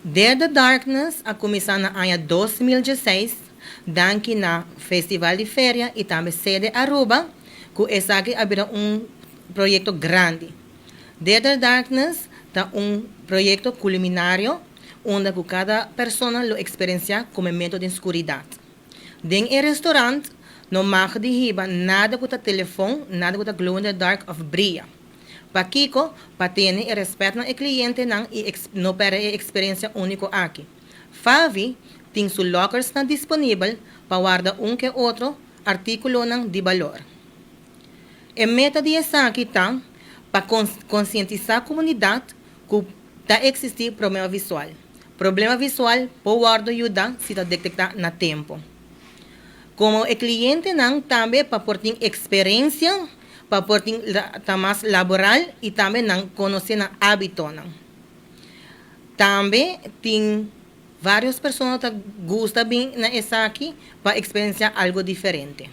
Dare the Darkness a cuminsa na aña 2016, danki na Festival di Feria y tambe Sede Aruba, cu esaki a bira un proyecto grandi. Dare the Darkness ta un proyecto culinario unda cu cada persona lo experiencia comemento den scuridad. Den e restaurant no mag di hiba nada cu ta telefon, nada cu ta glow in the dark of briya. Pakico? Pa tene e respet na e clientenan y no perde e experiencia unico aki. Favi tin su lockers na disponibel pa warda un cu otro articulonan di balor. E meta di esaki ta pa conscientisa comunidad cu ta existi problema visual. Problema visual por wordo yuda si ta detecta na tempo. Como e clientenan tambe pa por tin experiencia, pa por tin ta mas laboral y tambe nan conoce nan habitonan. Tambe tin varios persona ta gusta bin na esaki pa experiencia algo diferente.